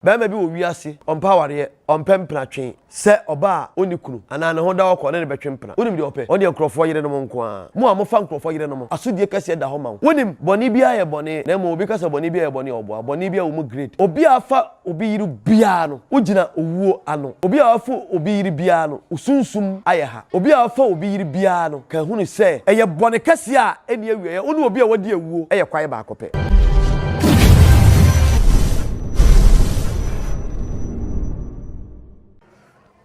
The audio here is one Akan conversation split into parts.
Barima bi wɔ wiase, ɔmpɛ awareɛ, ɔmpɛ mpenatwe. Sɛ ɔbaa a ɔnni kunu anaa ne ho da hɔ kɔ, ɔne no bɛtwe mpena. Wonim deɛ ɔpɛ? Ɔno deɛ nkurɔfoɔ yerenom nko ara. Mo a mofa nkurɔfoɔ yerenom, asodie kɛseɛ da hɔ ma wo. Wonim, bɔne biara yɛ bɔne, na mmom obi ka sɛ bɔne biara yɛ bɔne a, ɔboa. Bɔne biara wɔ mu grade. Obi a afa obi yere biara no, wogyina owuo ano. Obi a wafa obi yere biara no, wo sunsum ayɛ ha. Obi a wafa obi yere biara no, ka hunu sɛ ɛyɛ bɔne kɛseɛ a ɛnni awieɛ. Wo ne obi a wadi awuo yɛ kwan baako pɛ.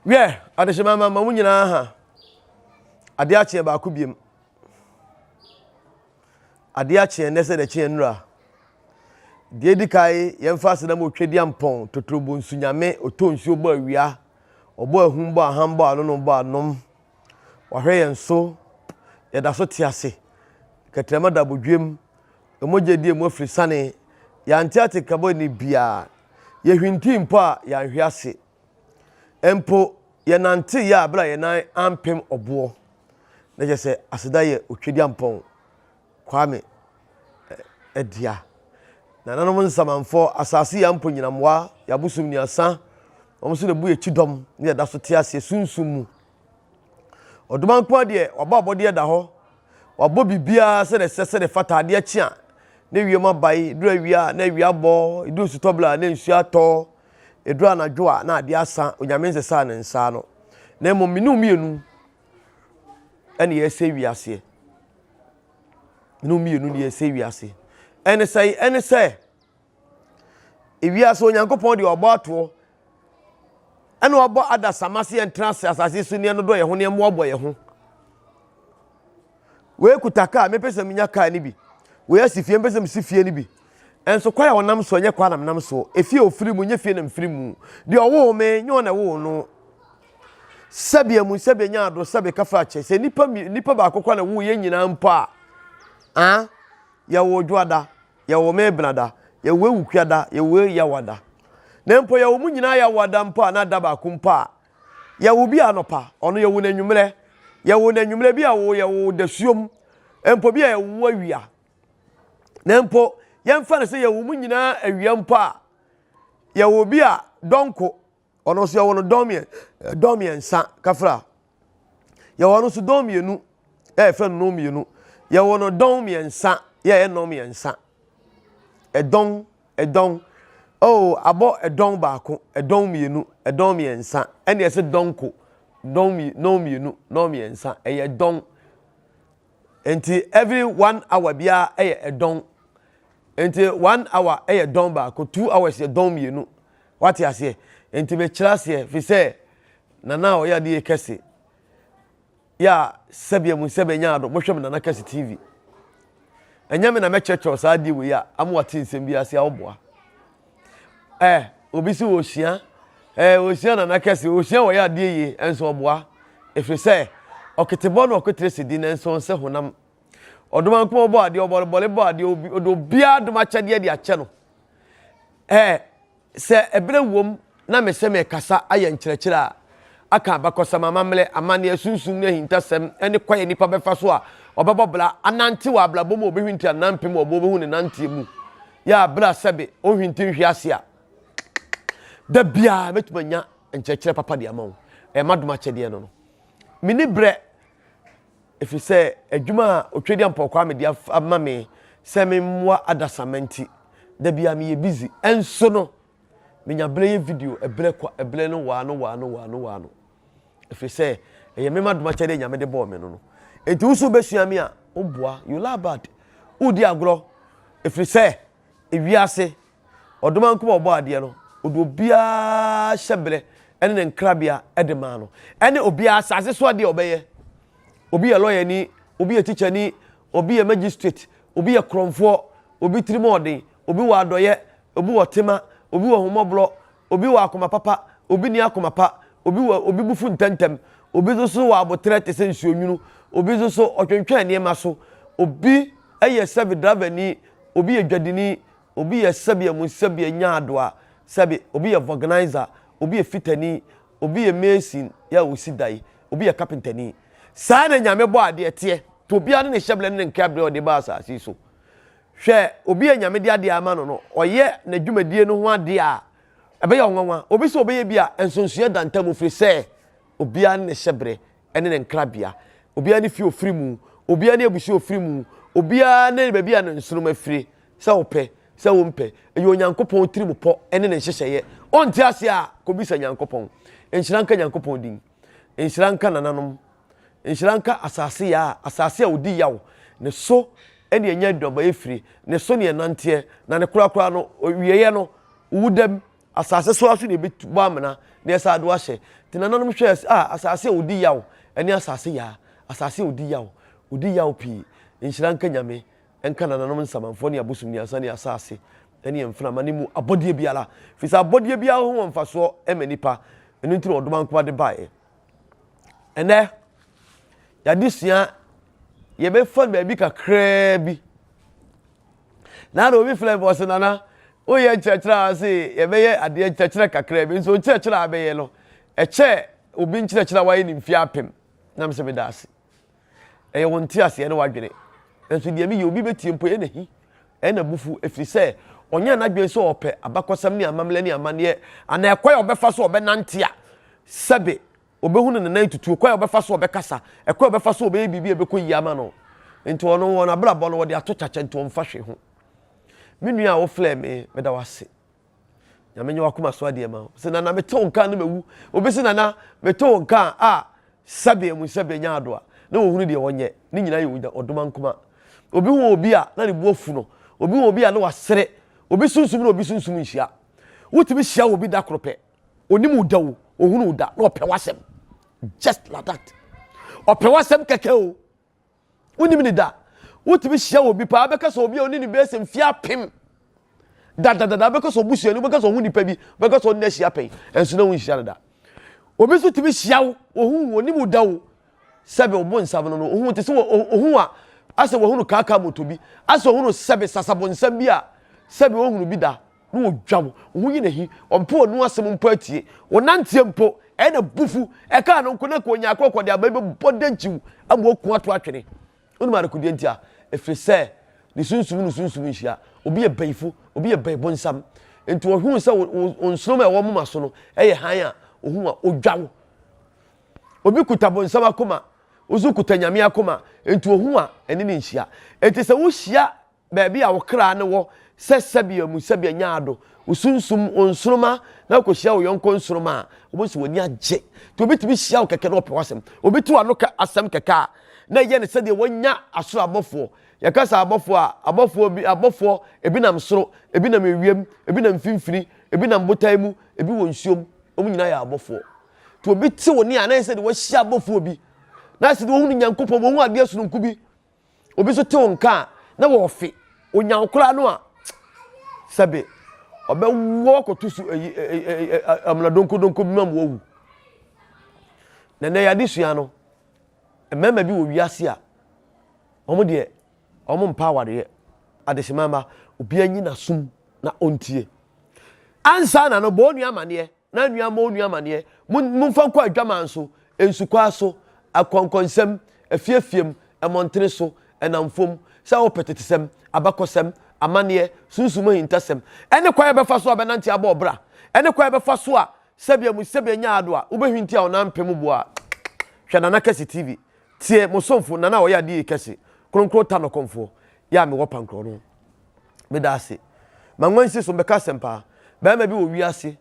Wiɛ, adehyema ma ma mo nyinaa ha. Adeɛ akyeɛ baako biem. Adeɛ akyeɛ nnɛ sɛ dɛkyeɛ nnura. Deɛ edi kan, yɛmfa aseda ma Otwedeampɔn, Totorobonsu Nyame, ɔtɔ nsuo bɔ awia, ɔbɔ ahum bɔ aham bɔ anonom bɔ anom. Wahwɛ yɛn so, yɛda so te ase. Kɛtrɛma da abodwam, mogya di emu afiri sane. Yɛante atenka bɔne biara. Yɛhwintii mpo a, yɛanhwe ase. Mpo yɛnanteeɛ a berɛ a yɛn nan ampem ɔboɔ. Na kyerɛ sɛ aseda yɛ Otwedeampɔn Kwame dea. Nananom nsamanfoɔ, asase yɛ ampo nyinammoa, yɛ abosom nnuasa, wɔn nso na ebu yɛ kyidɔm ne yɛda so te aseɛ sunsum mu. Ɔdoma nko deɛ wabɔ abɔdeɛ da hɔ, wabɔ biribiara sɛdeɛ ɛsɛ sɛdeɛ fata adeɛ kye a ne wiem abae, duru awia a na awia bɔ, eduru sutɔbere a na nsuo atɔ, eduru anadwo a na adeɛ asa, Onyame nsesaa ne nsa ano. Na mmom mene mmienu ɛne yɛsɛ wiaseɛ. No mmienu ne yɛsɛ wiase. Ɛne sɛ ɛne sɛ ewiase Onyankopɔn deɛ ɔbɔ atoɔ ɛna ɔbɔ adasama sɛ yɛntena ase asase so ne yɛnodɔ yɛn ho ne yɛmmoaboa yɛn ho. Wei kuta kaa mepɛ sɛ menya kaa no bi. Wei asi fie mepɛ sɛ mesi fie no bi. Ɛnso kwan a ɔnam soɔ nyɛ kwan na menam soɔ. Efie a ofiri mu nyɛ fie na mfiri mu. Deɛ ɔwoo me nyɛ ɔna ɛwoo no. Sɛbi amu sɛbi nya ado sɛbi kafa akyɛ sɛ nipa nipa baako kora na ɛwoo yɛn nyinaa mpo a ah yɛwoo dwoada yɛwoo me benada yɛwoo ewukuada yɛwoo yawada na mpo yɛwoo mu nyinaa yawada mpo a na da baako mpo a yɛwoo bi anɔpa ɔno yɛwoo no anwummerɛ yɛwoo no anwummerɛ bi a wo yɛwoo dasuom mpo bi a yɛwoo awia na mpo yɛmfa no sɛ yɛwoo mu nyinaa awia mpo a yɛwoo bi a dɔnko Ɔno nso yɛwɔ no dɔn mmiɛ dɔn mmiɛnsa kafra. Yɛwɔ no nso dɔn mmienu a yɛfrɛ no nɔn mmienu. Yɛwɔ no dɔn mmiɛnsa yɛ ɛyɛ nɔn mmiɛnsa. Ɛdɔn ɛdɔn oh abɔ ɛdɔn baako ɛdɔn mmienu ɛdɔn mmiɛnsa ɛna yɛsɛ dɔn ko dɔn mmi nɔn mmienu nɔn mmiɛnsa ɛyɛ dɔn. Nti every one hour biara ɛyɛ ɛdɔn. Nti one hour ɛyɛ dɔn baako 2 hours yɛ dɔn mmienu. Wate aseɛ? Nti mekyerɛ aseɛ fi sɛ nana a ɔyɛ adeɛ kɛse yɛ a sɛbea mu sɛbea nya ado mohwɛ me Nana Kɛse TV. Ɛnyɛ me na mɛkyerɛkyerɛ saa adeɛ wei a ama wate nsɛm bi ase a woboa. Ɛ obi si wɔsua ɛ wɔsua Nana Kɛse wɔsua wɔyɛ adeɛ yie ɛnso ɔboa ɛfiri sɛ ɔketebɔ na ɔketere sidi nanso ɔnsɛ honam. Ɔdoma nkoma ɔbɔ adeɛ ɔbɔlebɔle bɔ adeɛ obi ɔde obiara dom akyɛdeɛ de akyɛ no. Ɛ sɛ ɛberɛ wom na me sɛ mekasa ayɛ nkyerɛkyerɛ a, aka abakɔsɛm, amammerɛ, amanneɛ, sunsum ne ahintasɛm ne kwan a nipa bɛfa so a ɔbɛbɔ bra anante wɔ abrabɔ mu a ɔbɛhwinti anampem wɔ ɔbɛhu ne nanteɛ mu yɛ a berɛ a sɛbe ɔnhwinti nhwe ase a da biara mɛtumi anya nkyerɛkyerɛ papa de ama wo. Ɛyɛ m'adom akyɛdeɛ no no. Menni berɛ ɛfiri sɛ adwuma a Otwedeampɔw Kwame de ama me sɛ memmoa adasamma nti, da biara meyɛ busy. Ɛnso no, menya berɛ yɛ video ɛberɛ kwa, ɛberɛ no waa no waa no waa no waa no. Ɛfiri sɛ ɛyɛ me m'adom akyɛdeɛ Nyame de bɔɔ me no no. Enti wo nso wobɛsua me a, woboa, you lie bad. Wodi agorɔ, ɛfiri sɛ ewiase Ɔdomankoma a ɔbɔɔ adeɛ no, ɔde obiara hyɛberɛ ne ne nkrabea de maa no. Ɛne obiara asase so adeɛ a ɔbɛyɛ. Obi yɛ lɔyani, obi yɛ tikyani, obi yɛ magistrate, obi yɛ korɔmfoɔ, obi tirim ɔden, obi wɔ adɔyɛ, obi wɔ tema, obi wɔ ahummɔborɔ, obi wɔ akoma papa, obi nni akoma pa, obi wɔ obi bo fu ntɛmntɛm, obi nso so wɔ aboterɛ te sɛ nsuonwunu, obi nso so ɔtwentwɛn nneɛma so, obi yɛ sɛbe dravani, obi yɛ dwadini, Obi yɛ sɛbi amu sɛbi anya adoa sɛbi obi yɛ vɔgnaisa obi yɛ fitani obi yɛ mason yɛ a osi dan obi yɛ kapentani saa na Nyame bɔ adeɛ teɛ nti obiara ne ne hyɛbrɛ ne ne nkabrɛ a ɔde ba asase yi so hwɛ obi a Nyame de adeɛ ama no no ɔyɛ n'adwumadie no ho adeɛ a. Ɛbɛyɛ wo nwanwa. Obi sɛ ɔbɛyɛ bi a, nsonsonoeɛ da ntam ɛfiri sɛ obiara ne ne hyɛberɛ ne ne nkrabea. Obiara ne fie ɔfiri mu, obiara ne abusua ɔfiri mu, obiara ne baabi a ne nsoromma firi. Sɛ wopɛ, sɛ wompɛ, ɛyɛ Onyankopɔn tirimupɔ ne ne nhyehyɛeɛ. Wonte aseɛ a, kɔbisa Nyankopɔn. Nhyira nka Nyankopɔn din. Nhyira nka nananom. Nhyira nka asase yaa, asase a ɔdi yaw. Ne so ne ɛnya aduabayɛ firi, ne so ne ɛnanteɛ, na ne korakora no, owieɛ no, wowu dam. Asase so ara so na yɛbɛbɔ amena na yɛsan de ahyɛ. Nti nananom hwɛɛ sɛ, ah, asase a ɔdi yaw ne asase yaa, asase a ɔdi yaw, ɔdi yaw pii. Nhyira nka Nyame, nka nananom nsamanfoɔ ne abosom ne ansa ne asase ne mframa ne mu abɔdeɛ biara. Firi sɛ abɔdeɛ biara ho wɔ mfasoɔ ma nipa. Ɛno nti na ɔdomankoma de baeɛ. Ɛnɛ, yɛadesua yɛbɛfa baabi kakraa bi. Na na obi frɛ me ɔse nana woyɛ nkyerɛkyerɛ a ɔse yɛbɛyɛ adeɛ nkyerɛkyerɛ kakraa bi nso nkyerɛkyerɛ a bɛyɛ no ɛkyɛ obi nkyerɛkyerɛ a wayɛ ne mfie apem na mesɛ meda ase ɛyɛ wo nteaseɛ ne w'adwene nanso deɛ meyɛ obi bɛtie mpo ɛyɛ n'ahi ɛyɛ n'abufu ɛfiri sɛ ɔnyɛ n'adwene sɛ ɔpɛ abakɔsɛm ne amammerɛ ne amanneɛ anaa ɛkwan a ɔbɛfa so ɔbɛnante a sɛbe Ɔbɛhunu ne nan tutuo, kwan a ɔbɛfa so ɔbɛkasa, ɛkwan a ɔbɛfa so ɔbɛyɛ biribi a ɛbɛkɔ yie ama no. Nti ɔno wɔn abrabɔ no wɔde ato kyakyɛ nti ɔmfa hwee ho. Me nua a wofrɛɛ me, meda wo ase. Nyame nyɛ w'akoma so adeɛ ma wo. Sɛ nana mete wo nka no mawu. Obi sɛ nana mete wo nka a sɛbe mu sɛbe nya adoa na wɔhunu deɛ wɔnyɛ. Ne nyinaa yɛ ɔdoma nkoma. Obi hu obi a na ne bu afu no. Obi hu obi a na wasere. Obi sunsum na obi sunsum nhyia. Wotumi hyia obi da koro pɛ. Onim wo da o, ohunu wo da na ɔpɛ w'asɛm. Just like that. Ɔpɛ w'asɛm kɛkɛ o. Wonim ne da. Wotumi hyia obi paa bɛka sɛ obi a ɔne ne bɛyɛ sɛ mfeɛ apem. Dadadada bɛka sɛ ɔbusuani, wobɛka sɛ ɔho nipa bi, wobɛka sɛ ɔne no ahyia pɛn, ɛnso na wonhyia no da. Obi nso tumi hyia wo, ohu wo, onim wo da o. Sɛbe ɔbo nsam no no, ohu te sɛ ohu a asɛ wahunu kaakaa moto bi, asɛ ohunu sɛbe sasabonsam bi a sɛbe ohunu bi da. na wɔdwa wo, wo ho yi n'ahi, ɔmpɛ w'ano asɛm mpo atie, wo nanteɛ mpo, ɛyɛ na bufu, ɛkaa no nko na ka ɔnya akɔ kɔde aba bɛbɔ dankyiw ama waku ato atwene. Wonim adekodeɛ nti a? Ɛfiri sɛ ne sunsum ne sunsum nhyia. Obi yɛ bayifo, obi yɛ bayibonsam. Nti ɔhuu sɛ wo nsoroma a ɛwɔ moma so no ɛyɛ hann a, ɔhu a ɔdwa wo. Obi kuta bonsam akoma, wo nso kuta Nyame akoma, nti ɔhu a ɛne ne nhyia. Nti sɛ wohyia baabi a wo kra no wɔ sɛ sɛbea mu sɛbea nya ado, wo sunsum, wo nsoroma na wokɔhyia wo yɔnko nsoroma a, wobɛhu sɛ w'ani agye. Nti obi tumi hyia wo kɛkɛ na ɔpɛ w'asɛm. Obi to ano ka asɛm kɛkɛ a, na ɛyɛ no sɛdeɛ wanya asoro abɔfoɔ. Yɛka sɛ abɔfoɔ a, abɔfoɔ bi, abɔfoɔ, ebi nam soro, ebi nam ewiem, ebi nam mfimfini, ebi nam botan mu, ebi wɔ nsuom. Wɔn nyinaa yɛ abɔfoɔ. Nti obi te wo ne a, na ɛyɛ sɛdeɛ wahyia abɔfoɔ bi. Na sɛdeɛ wɔhunu Nyankopɔn, wɔhu adeɛ sononko bi. Obi nso te wo nka a, na wɔfe. Onya wo koraa no a, sɛbe ɔbɛwɔ akɔto so ayi amena donkodonko bi ma ma wawu. Na nnɛ yɛade sua no, mmarima bi wɔ wiase a, wɔn deɛ, wɔn mpa awareɛ. Adehyema mma, obiara nyi n'asom na ɔntie. Ansa na no, bɔ onua amaneɛ. Na nua mmɔ onua amaneɛ. Momfa nkɔ adwaman so, nsukwaa so, akɔnkɔnsam, afiefiem, mmɔntene so, nnamfom, sɛ wopɛ tetesɛm, abakɔsɛm, amanneɛ, sunsum ahintasɛm, ɛne kwan a ɛbɛfa so a bɛnante abɔ ɔbra, ɛne kwan a ɛbɛfa so a sɛbea mu sɛbea nya ado a wobɛhwinti a wo nan mpem bo a, hwɛ Nana Kɛse TV. Tie mo somfo Nana a ɔyɛ adeɛ yi kɛse, Kronkron Ta Nɔkɔmfoɔ, yɛ a mewɔ Pankorɔ no. Meda ase. Ma nwansi so mbɛka asɛmpa. Barima bi wɔ wiase,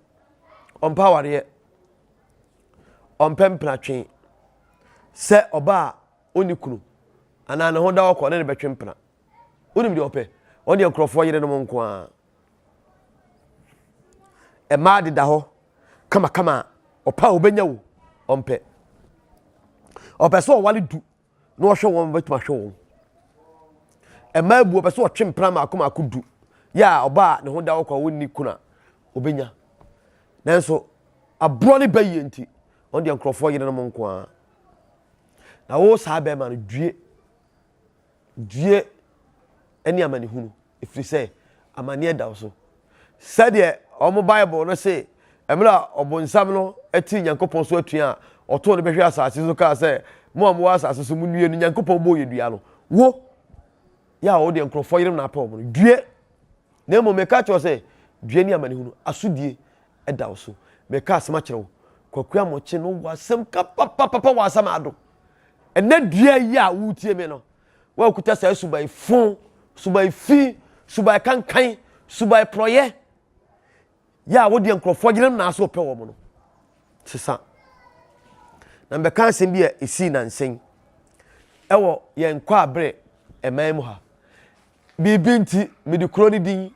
ɔmpɛ awareɛ, ɔmpɛ mpenatwe. Sɛ ɔbaa a ɔnni kunu anaa ne ho da hɔ kɔ ne ne bɛtwe mpena. Wonim deɛ ɔpɛ? Ɔno deɛ nkurɔfoɔ yerenom nko ara. Mmaa deda hɔ kamakama a, ɔpɛ a ɔbɛnya wo, ɔmpɛ. Ɔpɛ sɛ ɔware du na ɔhwɛ wɔn bɛtumi ahwɛ wɔn. Mmaa abu ɔpɛ sɛ ɔtwe mpena mmaako mmaako du yɛ a ɔbaa ne ho da hɔ kɔ a ɔnni kunu a ɔbɛnya. Nanso aborɔ ne bayie nti ɔno deɛ nkurɔfoɔ yerenom nko ara. Na wo saa bɛrima no due Due ne amanehunu, ɛfiri sɛ amaneɛ da wo so. Sɛdeɛ wɔn Bible no se, mmerɛ a ɔbonsam no tee Nyankopɔn so atua a ɔtoo no bɛhwee asase so kaa sɛ, Mo a mowɔ asase so, monnue no, Nyankopɔn bɔɔ yɛ dua no. Wo, yɛ a wo deɛ nkurɔfoɔ yerenom na apɛ wɔn no, due! Na mmom meka kyerɛ wo sɛ, due ne amanehunu, asodie. da wo so. Meka asɛm akyerɛ wo, Kwaku Amokyɛ no wɔ asɛm ka papapapa wɔ asɛm ado. Ɛnɛ dua yi a woretie me no, woakuta saa suban fo, suban fi, suban kankan, suban porɔyɛ, yɛ a wodeɛ nkurɔfoɔ yerenom na asɛ wɔpɛ wɔn no, sesa. Na mbɛka asɛm bi a ɛsii nansa yi ɛwɔ yɛn Kwaabere ɛman mu ha. Biribi nti, mede kuro no din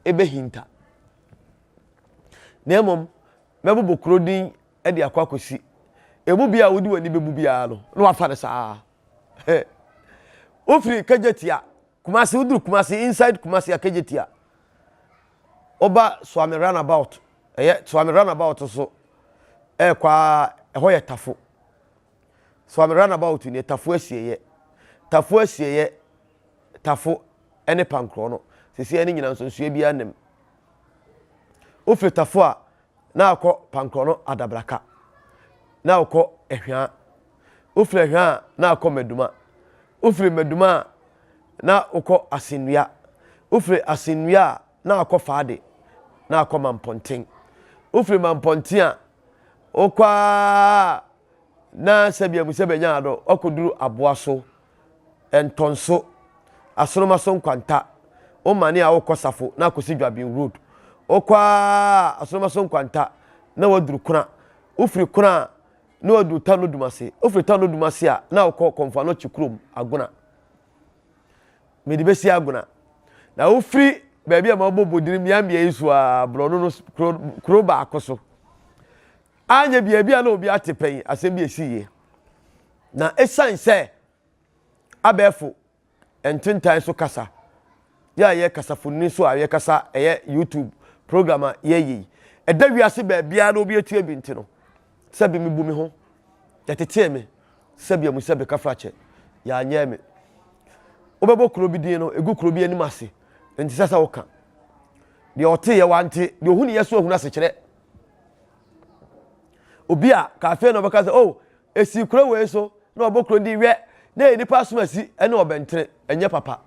ɛbɛhinta. Na mmom, mɛbobɔ kuro din de akɔ akɔsi. Emu bi a wode w'ani bɛbu biara no, na wafa no saa. Wofiri Kejetia, Kumasi, woduru Kumasi, inside Kumasi a Kejetia. Woba Suame runabout, ɛyɛ Suame runabout so ɛrekɔ a ɛhɔ yɛ Tafo. Suame runabout ni Tafo asieeɛ. Tafo asieeɛ, Tafo ne Pankorɔ no, sisi ɛne nyina nsonsoɛ biara nim. Wofiri Tafo a, na akɔ Pankorɔ no Adabraka, na akɔ Ahwea. Wofiri Ahwea a, na akɔ Maduma. Wofiri Maduma a, na wokɔ Asennua. Wofiri Asennua a, na akɔ Faade, na akɔ Mampɔnten. Wofiri Mampɔnten a, wokɔ ara na sɛbea mu sɛ bɛnya adɔ, wakɔduru Aboaso, Ntɔnso, Asonomaso Nkwanta, womane a wokɔ Safo na akɔsi Dwabin Road. Wokɔ ara Asonomaso Nkwanta na waduru Kona. Wofiri Kona a, na waduru Tano Dumase. Wofiri Tano Dumase a, na wokɔ Kɔmfo Anɔkye kurom, Agona. Mede bɛsi Agona. Na wofiri baabi a mabɔ bodini mmeammea yi so a, borɔno no kuro, kuro baako so. Anyɛ bia bi a na obi ate pɛn asɛm bi ɛsiiɛ. Na ɛsiane sɛ abɛɛfo ntentan so kasa yɛ a yɛ kasafonni so a yɛkasa ɛyɛ YouTube program a yɛyɛ yi ɛda wiase baabiara na obi atie bi nti no sɛbi mebu me ho yɛtetee me sɛbi amu sɛbi kafrakyɛ yɛanyɛ me wobɛbɔ kuro bi din no ɛgu kuro bi anim ase nti sɛ sɛ woka deɛ ɔte yɛ wante deɛ ohunu yɛ so ahunu asekyerɛ obi a kafe na ɔbɛka sɛ oh esi kuro wei so na ɔbɔ kuro din wɛ na yɛ nipa asom asi ɛne ɔbɛntere ɛnyɛ papa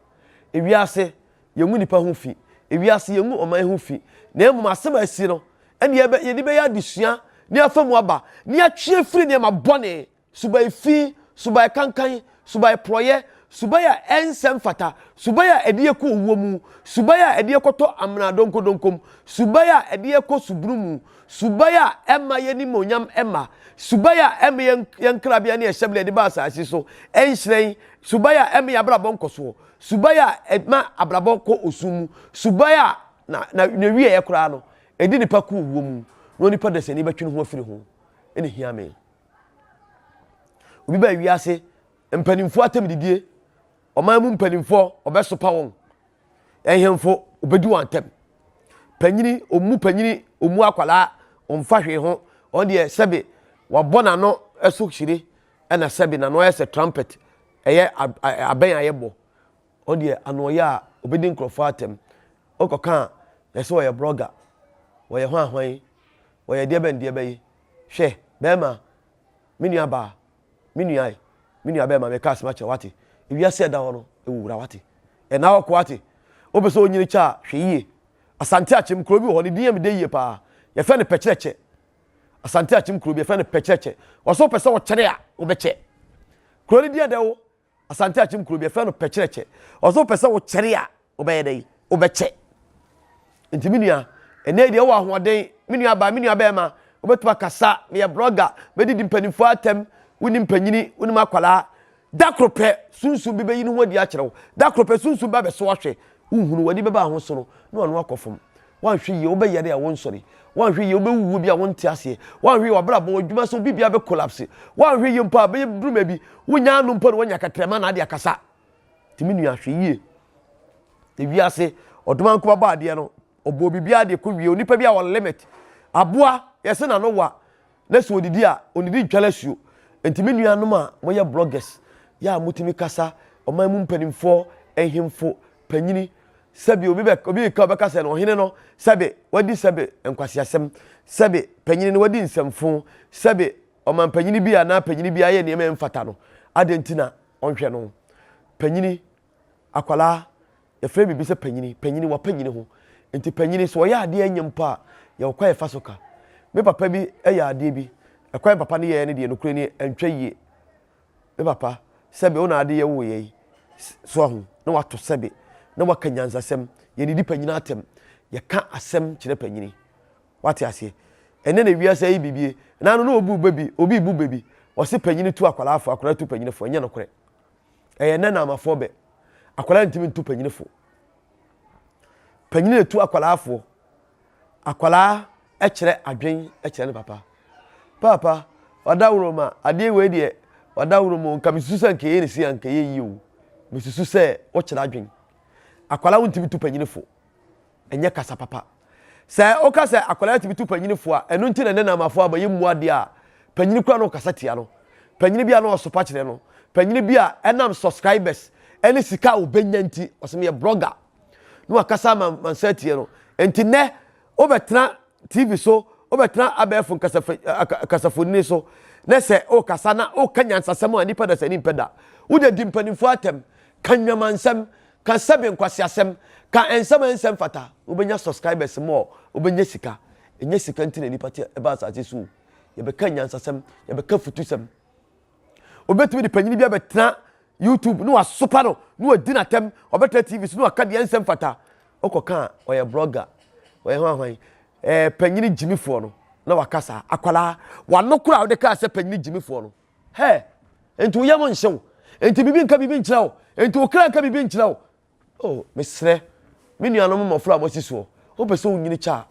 ewiase yɛngu nipa ho fi ewiase yɛngu ɔman ho fi na mmom asɛm a asi no ɛne yɛde bɛyɛ adesua ne afa mu aba ne atwe afiri nneɛma bɔne Suban fi, suban kankan, suban porɔeɛ, suban a ɛnsɛ mfata, suban a ɛde yɛ kɔ owuo mu, suban a ɛde yɛ kɔtɔ amena donkodonko mu, suban a ɛde yɛ kɔ subunu mu, suban a ɛmma yɛn animuonyam mma, suban a ɛmma yɛn yɛn nkrabea ne yɛn hyɛbea a yɛde ba asase so nhyerɛn, suban a ɛmma yɛn abrabɔ nkɔsoɔ, suban a ɛma abrabɔ kɔ osu mu, suban a na na n'awieɛ koraa no ɛde nipa kɔ owuo mu, na onipa dasani bɛtwe ne ho afiri ho, ɛna ɛhia me. Obi baa wiase, mpanimfoɔ atɛmdidie, ɔman mu mpanimfoɔ ɔbɛsopa wɔn, nhemfo ɔbɛdi wɔn atɛm. Panyini, ɔmmu panyini, ɔmmu akwadaa, ɔmfa hwee ho. Ɔno deɛ sɛbe wabɔ n'ano so hyire ɛna sɛbe n'ano ayɛ sɛ trumpet, ɛyɛ abɛn a yɛbɔ. Ɔno deɛ ano ɔyɛ a ɔbɛdi nkurɔfoɔ atɛm. Wokɔka a yɛsɛ ɔyɛ blogger, ɔyɛ hwan hwan, ɔyɛ deɛ bɛn deɛ bɛyi. Hwɛ, bɛrima, me nua baa, me nua e, me nua bɛrima, meka asɛm akyerɛ wate. Ewiase a ɛda hɔ no, ɛwɔ wura wate. Ɛna hɔ ko wate. Wopɛ sɛ onyini kyɛ a, hwɛ yie. Asante Akyem kuro bi wɔ hɔ, ne din yɛ me dɛ yie paa. Yɛfrɛ no Pɛkyerɛkyɛ. Asante Akyem kuro bi, yɛfrɛ no Pɛkyerɛkyɛ. Ɔsɛ wopɛ sɛ ɔkyɛre a, wobɛkyɛ. Kuro no din yɛ dɛ o. Asante Akyem kuro bi yɛfrɛ no Pɛkyerɛkyɛ. Ɔsɛ wopɛ sɛ wokyɛre a wobɛyɛ dɛn? Wobɛkyɛ. Nti me nua, ɛnɛ deɛ wowɔ ahoɔden, me nua baa, me nua bɛrima, wobɛtumi akasa, meyɛ blogger, mɛdidi mpanimfoɔ atɛm, wonim panyini, wonim akwadaa. Da koro pɛ, sunsum bi bɛyi ne ho adi akyerɛ wo. Da koro pɛ, sunsum bi abɛso ahwɛ. Wohunu, w'ani bɛba ho so no, na w'ano akɔ fam. Woanhwɛ yie, wobɛyare a wonsɔre. Woanhwɛ yie, wobɛwu wuo bi a wonte aseɛ. Woanhwɛ yie, w'abrabɔ, w'adwuma so, biribiara bɛ collapse. Woanhwɛ yie mpo a, bɛyɛ duru baabi, wonnya ano mpo na woanya kɛtrɛma na ade akasa. Nti me nua, hwɛ yie. Ewiase, ɔdomankoma bɔ adeɛ no, ɔbɔɔ biribiara de kɔ wie. Onipa bi a wɔ limit. Aboa, yɛse n'ano wa, na sɛ ɔdidi a, ɔnnidi ntware asuo. Nti me nuanom a moyɛ bloggers, yɛ a motumi kasa, ɔman mu mpanimfoɔ, nhemfo, panyini, sɛbi obi bɛ obi reka ɔbɛka sɛ no ɔhene no sɛbi wadi sɛbi nkwaseasɛm, sɛbi panyini no wadi nsɛmfo, sɛbi ɔmanpanyini bi anaa panyini bi ayɛ nneɛma ɛmfata no, adɛn nti na ɔnhwɛ no? Panyini, akwadaa, yɛfrɛ biribi sɛ panyini, panyini wapanyini ho. Nti panyini sɛ ɔyɛ adeɛ nyɛ mpo a, Yɛwɔ kwan a yɛfa so ka. Me papa bi yɛ adeɛ bi, ɛkwan papa no yɛɛ no deɛ nokorɛ nie, ɛntwa yie. Me papa, sɛbe wo na ade yɛ woeɛ yi, so ahu, na wato sɛbe, na waka nyansasɛm. Yɛdidi panyini atɛm, yɛka asɛm kyerɛ panyini. Wate aseɛ? Ɛnɛ na wiase ayi bibie. Na ano na obu bɛ bi, obi bu bɛ bi. Ɔse panyini tu akwadaa fo, akwadaa tu panyini fo. Ɛnyɛ nokorɛ. Ɛyɛ nɛ na amafoɔ bɛ. Akwadaa ntumi ntu panyini fo. Panyini na etu akwadaa foɔ. Akwadaa kyerɛ adwen kyerɛ ne papa. Paapa, ɔdaworo ma adeɛ wei deɛ ɔdaworo mu nka mesusu sɛ nka ɛyɛ ne si a nka ɛyɛ yie o. Mesusu sɛ wokyerɛ adwen. Akwadaa wontumi tu panyini fo. Ɛnyɛ kasa papa. Sɛ woka sɛ akwadaa tumi tu panyini fo a, ɛno nti na ne namafo aba yɛ mmu adeɛ a panyini kura na ɔkasa tia no. Panyini bi a na ɔsopa kyerɛ no. Panyini bi a ɛnam subscribers ɛne sika a ɔbɛnya nti ɔsɛ meyɛ blogger na wakasa ama mansa atie no. Nti nnɛ wobɛtena TV so, wobɛtena abɛɛfo nkasafonni so na sɛ wokasa na woka nyansasɛm a nipa dasani mpɛ da. Wode di mpanimfoɔ atɛm, ka nnwamansɛm, Ka sɛbe nkwaseasɛm, ka nsɛm a ɛnsɛ mfata, wobɛnya subscribers more, wobɛnya sika. Ɛnyɛ sika nti na nipa te ɛba asase so o. Yɛbɛka nyansasɛm, yɛbɛka futusɛm. Obɛtumi de panyini bi abɛtena YouTube na wasopa no, na wadi n'atɛm, ɔbɛtena TV so na waka deɛ ɛnsɛ mfata. Wokɔka a, ɔyɛ blogger, ɔyɛ hwan hwan. Ɛɛ panyini gyimifoɔ no na waka saa. Akwadaa, wano koraa wode kaa sɛ panyini gyimifoɔ no. Hɛ! Enti wo yam nhye wo? Enti biribi nka biribi nkyerɛ wo? Enti wo kra nka biribi nkyerɛ wo? Oh, mesrɛ, me nuanom mmɔfra a moasi soɔ, wopɛ sɛ wonyini kyɛ a,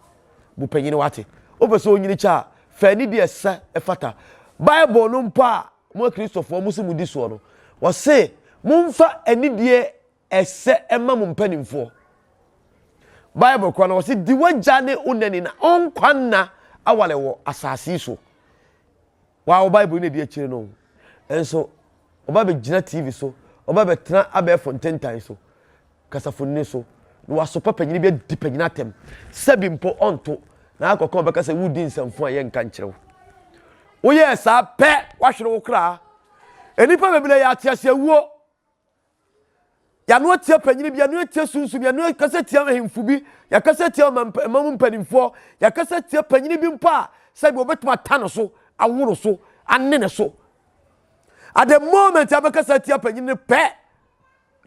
bu panyin wate. Wopɛ sɛ wonyini kyɛ a, fa anidie a ɛsɛ ɛfata. Bible no mpo a mo Akristofoɔ mo se modi soɔ no, wɔse momfa anidie ɛsɛ ɛma mo mpanimfoɔ. Bible koraa no wɔse di w'agya ne wo na ni na ɔnkwa nna aware wɔ asase yi so. Waa wo Bible na edi akyire no nso ɔba bɛgyina TV so, ɔba bɛtena abɛɛfo ntentan so, kasafonini so, na wasopa panyini bi adi panyini atɛm. Sɛbi mpo ɔnto, na akɔka ɔbɛka sɛ wodi nsɛmfo a yɛnka nkyerɛ wo. Woyɛɛ saa pɛ, wahwere wo kra. Nnipa bebree yɛ ateaseawuo. Yɛano atia panyin bi, yɛano atia sunsum, yɛano akasa tia ahemfo bi, yɛakasa tia ɔman mu mpanimfoɔ, yɛakasa tia panyin bi mpo a sɛbi wɔbɛtumi ata no so, awo no so, ane ne so. At the moment abɛkasa atia panyin no pɛ,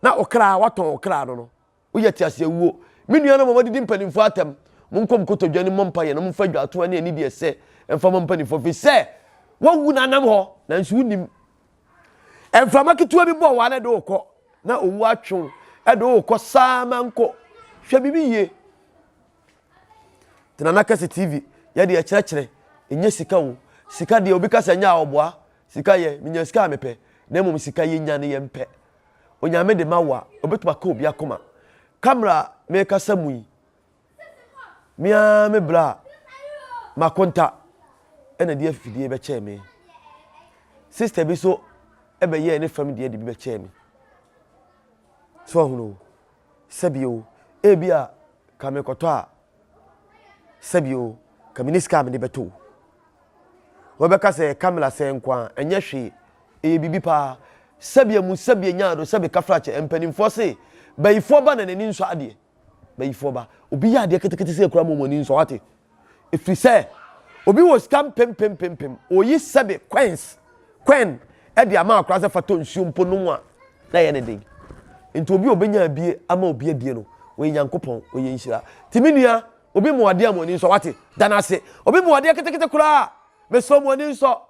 na ɔkra watɔn ɔkra no no. Woyɛ tease awuo. Me nuanom a moadidi mpanimfoɔ atɛm, monkɔ mo kotodwe anim mmɔ mpaeɛ na momfa dwaatoa ne anidie ɛsɛ mfa ma mpanimfoɔ, ɛfiri sɛ woawu na anam hɔ, nanso wonnim. Mframa ketewa bi bɔ wo a na ɛde wo kɔ, na owu atwe wo, ɛde wo kɔ saa ma nkɔ. Hwɛ biribi yie. Tena na kɛse TV, yɛde ɛkyerɛkyerɛ, ɛnyɛ sika o. Sika deɛ obi ka sɛ nyɛ a ɔboa, sika yɛ, menya sika a mepɛ, na mmom sika yɛnya no yɛmpɛ. Onyame de ma wo a, obetumi aka obi akoma. Camera a merekasa mu yi, me ara me bra a makonta ɛna de afidie bɛkyɛɛ me. Sister bi so ɛbɛyɛɛ ne fam deɛ de bi bɛkyɛɛ me. So ahunu o, sɛbi o, ebi a ka mekɔtɔ a, sɛbi o, ka mene sika a mede bɛtɔ o. Wɔbɛka sɛ camera sɛɛ nko a, ɛnyɛ hwee. Ɛyɛ biribi paa. Sɛbea mu sɛbea nyaa do sɛbe kafrakyɛ. Mpanimfoɔ se, bayifoɔ ba na n'ani nsɔ adeɛ. Bayifoɔ ba. Obi yɛ adeɛ ketekete sɛ kura ma wɔn ani nsɔ wate. Ɛfiri sɛ, obi wɔ sika mpempempempem, ɔyi sɛbe coins, coin, ɛde ama akora sɛ fa tɔ nsuo mpo nom a, na ɛyɛ ne den. Nti obi a ɔbɛnya abie ama obi adie no, ɔyɛ Nyankopɔn, ɔyɛ nhyira. Nti me nua, Obi mu adeɛ a mo ani nsɔ wate da no ase. Obi mu adeɛ ketekete koraa mesrɛ mo ani nsɔ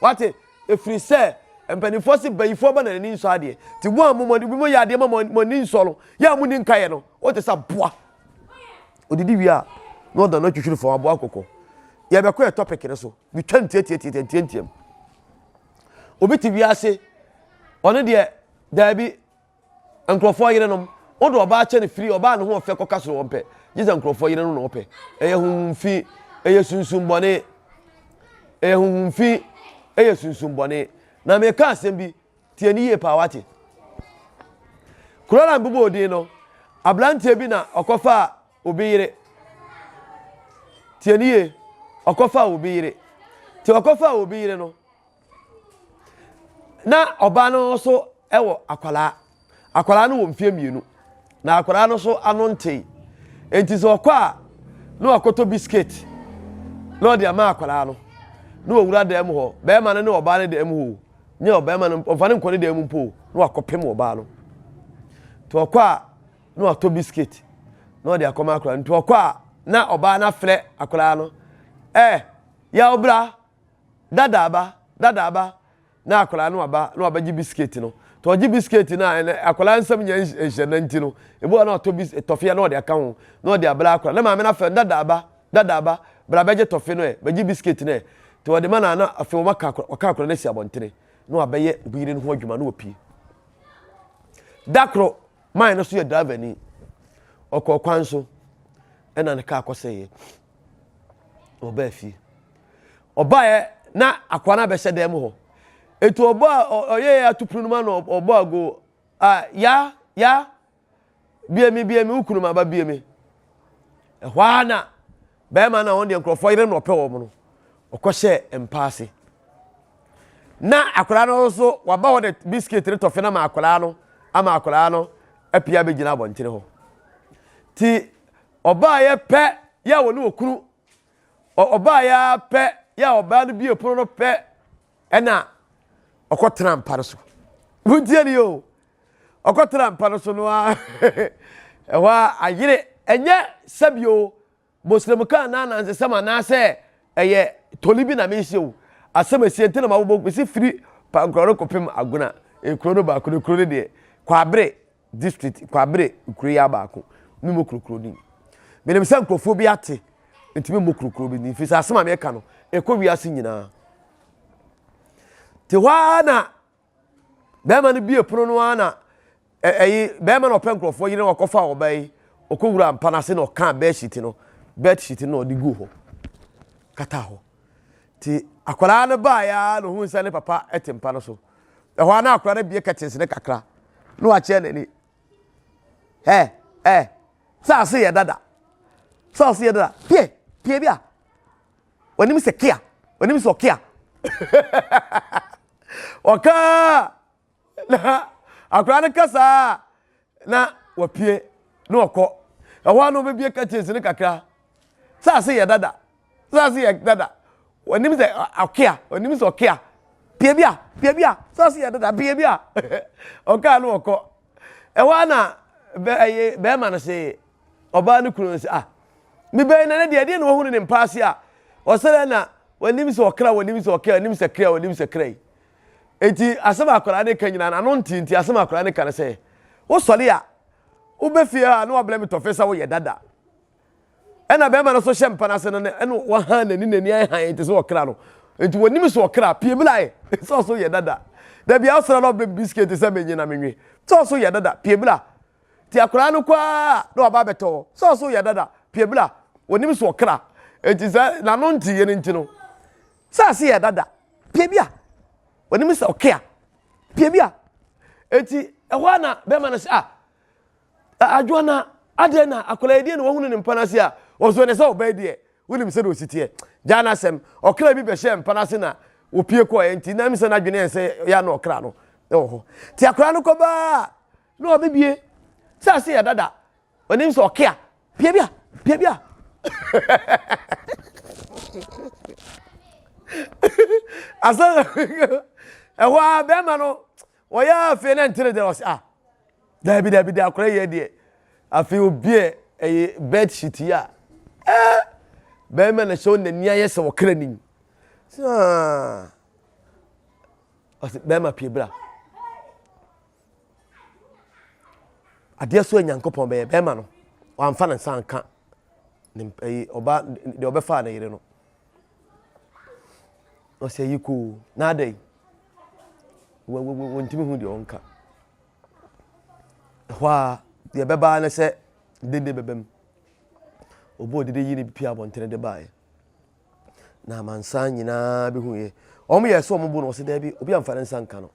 wate ɛfiri sɛ mpanimfoɔ se bayifoɔ ba na n'ani nsɔ adeɛ nti mo a mo mo mo yɛ adeɛ ma mo ani nsɔ no yɛ a mo ni nkaeɛ no wote sɛ aboa odidi wie a na ɔda no atwitwiri fam aboa kɔkɔ yɛbɛkɔ yɛ topic no so metwa ntiatiatiatiantiam obi te wiase ɔno deɛ daabi Nkurɔfoɔ yerenom, wode ɔbaa kyɛ no firi ɔbaa ne ho ɔfɛ kɔka soro ɔmpɛ, gye sɛ nkurɔfoɔ yere no na ɔpɛ. Ɛyɛ honhom fi, ɛyɛ sunsum bɔne. Ɛyɛ honhom fi, ɛyɛ sunsum bɔne. Na meka asɛm bi, tie ne yie paa wate. Kuro na mbobɔ odin no, aberanteɛ bi na ɔkɔfaa obi yere. Tie ne yie, ɔkɔfaa obi yere. Te ɔkɔfaa obi yere no, Na ɔbaa no nso wɔ akwadaa. Akwadaa no wɔ mfeɛ mmienu. Na akwadaa no nso ano ntee. Enti sɛ ɔkɔ a, na wakɔtɔ biscuit. Na ɔde ama akwadaa no. Na wawura dan mu hɔ. Bɛrima no ne ɔbaa no dan mu hɔ o. Nyɛ ɔbarima no, ɔmfa no nkɔ ne dan mu mpo o. Na wakɔpem ɔbaa no. Nti ɔkɔ a, na watɔ biscuit na ɔde akɔma akwadaa no. Nti ɔkɔ a, na ɔbaa no afrɛ akwadaa no. Ɛ, yaw bra, dada aba, dada aba. Na akwadaa no aba na wabɛgye biscuit no. Nti ɔgye biscuit no a, ɛnɛ akwadaa nsɛm nyɛ nhyɛnna nti no, ebi wɔ na ɔtɔ bis tɔfe a na ɔde aka ho na ɔde abra akwadaa. Na maame no afrɛ no, dada aba, dada aba, bra bɛgye tɔfe no ɛ, bɛgye biscuit no ɛ. Nti ɔde ma no a na afei wɔaka akwadaa, wɔka akwadaa no asi abɔntene na wabɛyɛ obi yere no ho adwuma na wapue. Da koro, man no so yɛ driver ni. Ɔkɔɔ kwan so ɛna ne kaa kɔsɛeɛ. Ɔbaa fie. Ɔbaeɛ na akoa no abɛhyɛ dan mu hɔ. Eti ɔbɔ a ɔyɛɛ ato pono no mu ano ɔbɔ ago a ya ya bie mi bie mi wo kunu ma ba bie mi. Ɛhɔ ara na bɛrima no a wɔn deɛ nkurɔfoɔ yere na ɔpɛ wɔn no ɔkɔhyɛ mpa ase. Na akwadaa no nso waba hɔ de biscuit ne tɔfe no ama akwadaa no ama akwadaa no apia abɛgyina abɔntene hɔ. Ti ɔbaeɛ pɛ yɛ a wɔne okunu Ɔbaeɛ ara pɛ yɛ a ɔbaa no bie pono no pɛ ɛna ɔkɔtena mpa no so. Montie ni o. Ɔkɔtena mpa no so no a ɛhɔ a ayere ɛnyɛ sɛbio bosremka anaa anansesɛm anaasɛ ɛyɛ toli bi na mehyɛ o. Asɛm asie nti na mabobɔ mesi firi pankorɔ no kɔpem agona ekuro no baako no kuro no deɛ kwabere district Kwabere kuro yi ara baako me mmɔ kurokuro din menim sɛ nkurɔfoɔ bi ate nti me mmɔ kurokuro bi din firi sɛ asɛm a meka no ɛkɔ wiase nyinaa te hɔ ara na bɛrima no bie pono no ara na ɛyi bɛrima na ɔpɛ nkurɔfoɔ yere na ɔkɔfa ɔbaa yi ɔkɔwura mpa no ase na ɔkaa bed sheet no bed sheet no na ɔde gu hɔ kata hɔ nti akwadaa no baeɛ ara na ohun sɛ ne papa te mpa no so ɛhɔ ara na akwadaa no bie curtains no kakra na wakyerɛ n'ani ɛ ɛ sɛ ase yɛ dada sɛ ase yɛ dada pie pie bi a onim sɛ kia onim sɛ ɔkia ɔkaa na akwadaa no kasa na wapue na ɔkɔ ɛhɔ ara na ɔbɛbie curtains no kakra sɛ ase yɛ dada sɛ ase yɛ dada onim sɛ ɔkea onim sɛ ɔkea pie bi a pie bi a sɛ ase yɛ dada pie bi a ɔkaa no ɔkɔ ɛhɔ ara na bɛ ɛyɛ bɛrima no se ɔbaa no kunu no sɛ ah mebɛn na ne deɛ ɛdeɛ na wahunu ne mpa ase a ɔsɛrɛ na wɔnim sɛ ɔkra wɔnim sɛ ɔkra wɔnim sɛ kra wɔnim sɛ kra yi Enti asɛm a akwadaa no reka nyinaa no, ano nte nti asɛm a akwadaa no ka no sɛ, wosɔre a, wobɛ fie a na wabrɛ me tɔfe sɛ woyɛ dada. Ɛna bɛrima no nso hyɛ mpa no ase no ɛna wahan n'ani n'ani ayɛ han te sɛ ɔkra no. Nti wɔnim sɛ ɔkra pie bla ɛ sɛ ɔso yɛ dada. Da bia ɔsra na ɔbrɛ me biscuit sɛ menye na menwe. Sɛ ɔso yɛ dada pie bla. Nti akwadaa no kɔ ara na waba abɛtɔ hɔ. Sɛ ɔso yɛ dada pie bla. Wɔnim sɛ ɔkra. Nti sɛ n'ano nte yɛ no nti no sɛ ase yɛ dada. Pie bi a onim sɛ ɔkea pie bi a eti ɛhɔ a na bɛrima no sɛ ah adwoa na adeɛ na akwadaa yi deɛ na wahunu ne mpa no ase a ɔsɔ ne sɛ ɔbaa deɛ wonim sɛ de osi teɛ gyaa n'asɛm ɔkra bi bɛhyɛ mpa no ase na opie kɔɛ nti na sɛ n'adwene yɛn sɛ yɛ na ɔkra no ɛwɔ hɔ ti akwadaa no kɔbaa na ɔbɛbie sɛ ase yɛ dada Onim sɛ ɔke a, pia bi a, pia bi a. Asa ɛhɔ a bɛrima no wɔyɛ afei na ntere deɛ ɔsɛ ah daabi daabi deɛ akora yɛ deɛ afei obi a ɛyɛ bed sheet yi a ɛɛ bɛrima na hyɛ n'ani ayɛ sɛ ɔkra nim ɔsɛ bɛrima pie bra. Adeɛ so a Nyankopɔn bɛyɛ bɛrima no wamfa ne nsa anka ne ɛyi ɔba deɛ ɔbɛfaa ne yere no ɔsɛ yi koo na ada yi wɔntumi hu deɛ ɔnka ɛhɔ a deɛ ɛbɛba ne sɛ dede bɛba mu ɔbɔ odede yi ne pia abɔntene de baeɛ na amansan nyinaa bɛhu yɛ wɔn yɛ sɛ wɔn bo no ɔsɛ daabi obi amfa ne nsa nka no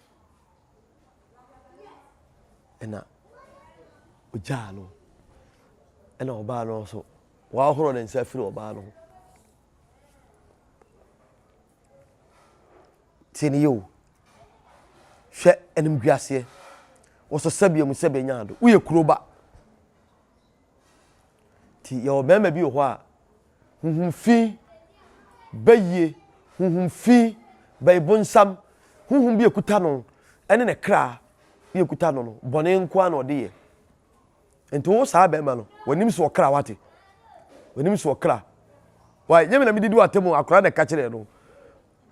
Ɛna ogyaa no. Ɛna ɔbaa no nso, wahoro ne nsa afiri ɔbaa no ho. Tie ne yie o. Hwɛ animguaseɛ. Wɔsɔ sɛbea mu sɛbea nya ado. Woyɛ kuro ba. Nti yɛwɔ bɛrima bi wɔ hɔ a, huhum fi. Bayie, honhom fi, bayibonsam, honhom bi a ɛkuta no ne ne kra bi a ɛkuta no no, bɔne nko ara na ɔde yɛ. Nti wo saa bɛrima no, w'anim so ɔkra wate. W'anim so ɔkra. Why? Nyɛ me na medidi w'atam o, akwadaa na ɛka kyerɛɛ no.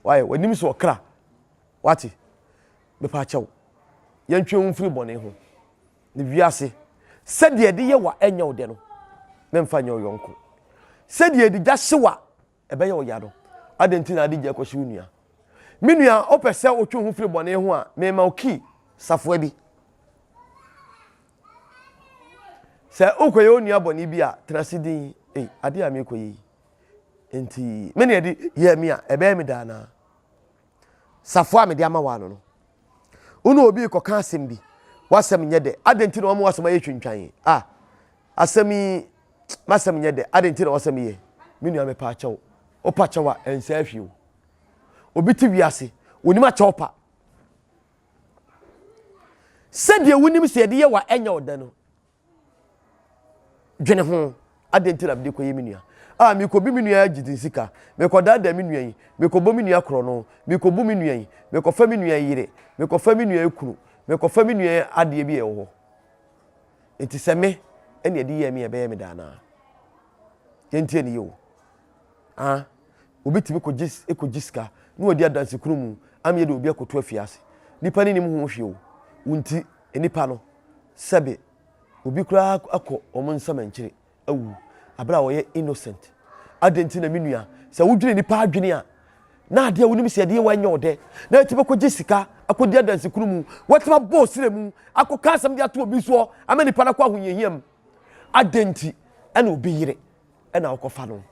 Why? W'anim so ɔkra. Wate? Mepa akyɛw. Yɛntwe wo mfiri bɔne ho. Ne wiase, sɛdeɛ ɛde yɛ wa ɛnyɛ wo dɛ no, memfa nyɛ wo yɔnko. Sɛdeɛ ɛde gya hye wa ɛbɛyɛ wo ya no, adɛn nti na ade gya kɔhye wo nua? Me nua, wopɛ sɛ wotwe wo ho firi bɔne ho a, mema wo kii, safoa bi. Sɛ wokɔyɛ wo nua bɔne bi a, tena ase din. Ei, adeɛ a merekɔyɛ yi, nti me na ɛde yɛɛ me a, ɛbɛyɛ me daa anaa? Safoa a mede ama wo ano no, wo ne obi rekɔka asɛm bi, w'asɛm nyɛ dɛ, adɛn nti na wɔma w'asɛm ayɛ twintwan? Ah, asɛm yi, m'asɛm nyɛ dɛ, adɛn nti na w'asɛm yɛ? Me nua mepa akyɛw, wopa kyɛw a, ɛnsɛ ahwie o. Obi te wiase, onim akyɛw pa. Sɛdeɛ wonim sɛ yɛde yɛ wa ɛnyɛ ɔdɛ no, Dwene ho, Adɛn nti na mede kɔyɛ me nua? A Merekɔbi me nua agye sika, merekɔdaadaa me nua yi, merekɔbɔ me nua korɔno, merekɔbu me nua yi, merekɔfa me nua yere, merekɔfa me nua kunu, merekɔfa me nua adeɛ bi a ɛwɔ hɔ. Nti sɛ me ɛne ɛde yɛɛ me a ɛbɛyɛ me dɛ anaa? Yɛntie ne yie o. Ah, obi tumi kɔgye kɔgye sika na wadi adansekunu mu ama yɛde obi akɔto afiase. Nipa no nim ho hwee o. Wo nti, nipa no, sɛbe obi koraa akɔ wɔn nsamankyire awu abere a wɔyɛ innocent. Adɛn nti na me nua, sɛ wodwene nipa adwene a, na adeɛ a wonim sɛ ɛdeɛ wanyɛ ɔdɛ, na ɛtumi kɔgye sika akɔdi adansekunu mu, watumi abɔ ɔsrɛ mu, akɔka asɛm de ato obi soɔ ama nipa no akɔ ahohiahia mu. Adɛn nti ɛna obi yere ɛna wokɔfa no?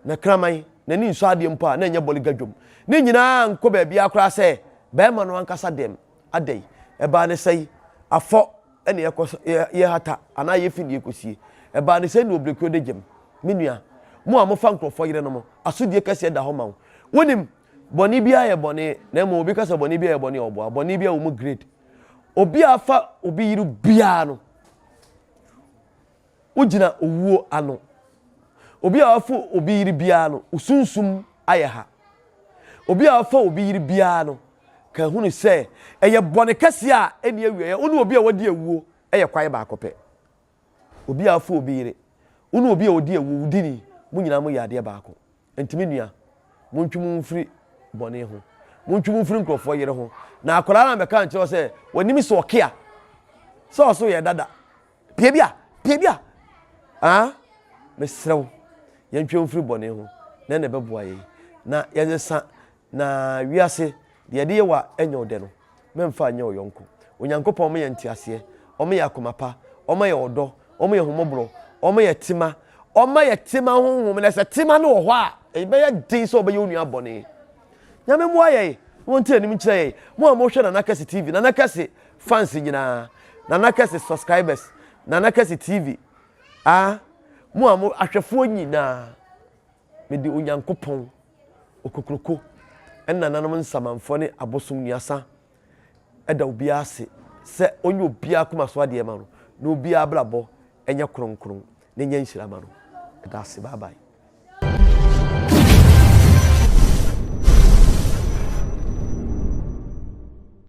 Na kraman, n'ani nsɔ adeɛ mpo a, na ɛnyɛ bɔliga dwom. Ne nyinaa nkɔ baabiara koraa sɛ barima no ankasa dɛm. Adɛn? Ɛbaa ne sɛe, afɔ ɛna yɛkɔ yɛhata anaa yɛfi ne yɛkɔsie. Ɛbaa ne sɛe na obrekuo de gyem. Me nua, mo a mofa nkurɔfoɔ yerenom, asodie kɛseɛ da hɔ ma wo. Wonim, bɔne biara yɛ bɔne, na mmom obi ka sɛ bɔne biara yɛ bɔne a, ɔboa. Bɔne biara wɔ mu grade. Obi a afa obi yere biara no, Wogyina owuo ano. Obi a wafa obi yere biara no, wo sunsum ayɛ ha. Obi a wafa obi yere biara no, ka hunu sɛ ɛyɛ bɔne kɛseɛ a ɛnni awieɛ. Wo ne obi a wadi awuo yɛ kwan baako pɛ. Obi a wafa obi yere, wo ne obi a ɔdi awuo, wo dini, mo nyinaa moyɛ adeɛ baako. Enti me nua, montwe mo ho mfiri bɔne ho. Montwe mo mfiri nkurɔfoɔ yere ho. Na akwadaa no ammɛka ankyerɛ wo sɛ w'anim sɛ ɔkea, sɛ ɔso yɛ dada. Pie bi a, pie bi a. Ah, mesrɛ wo, yɛntwe mfiri bɔne ho, na ɛna ɛbɛboa yɛn. Na yɛnsesa, na wiase, deɛ yɛde yɛ wo a ɛnyɛ wo dɛ no, mɛmfa nyɛ wo yɔnko. Onyankopɔn ɔma yɛn nteaseɛ, ɔma yɛn akoma pa, ɔma yɛn ɔdɔ, ɔma yɛn ahummɔborɔ, ɔma yɛn tema, ɔma yɛn tema honhom. Na sɛ tema no wɔ hɔ a, ɛbɛyɛ den sɛ wobɛyɛ wo nua bɔne. Nyame mmoa yɛn na wɔnte anim nkyerɛ yɛn. Mo a mohwɛ Nana Kɛse TV, Nana Kɛse fans nyinaa, Nana Kɛse subscribers, Nana Kɛse TV, ah, mo a mo ahwɛfoɔ nyinaa, mede Onyankopɔn, Okokroko, ɛne nananom nsamanfoɔ ne abosom nnuasa ɛda obiara ase sɛ ɔnyɛ obiara akoma so adeɛ ma no, na obiara abrabɔ ɛnyɛ kronkron na ɛnyɛ nhyira ma no. Ɛda ase, bye bye.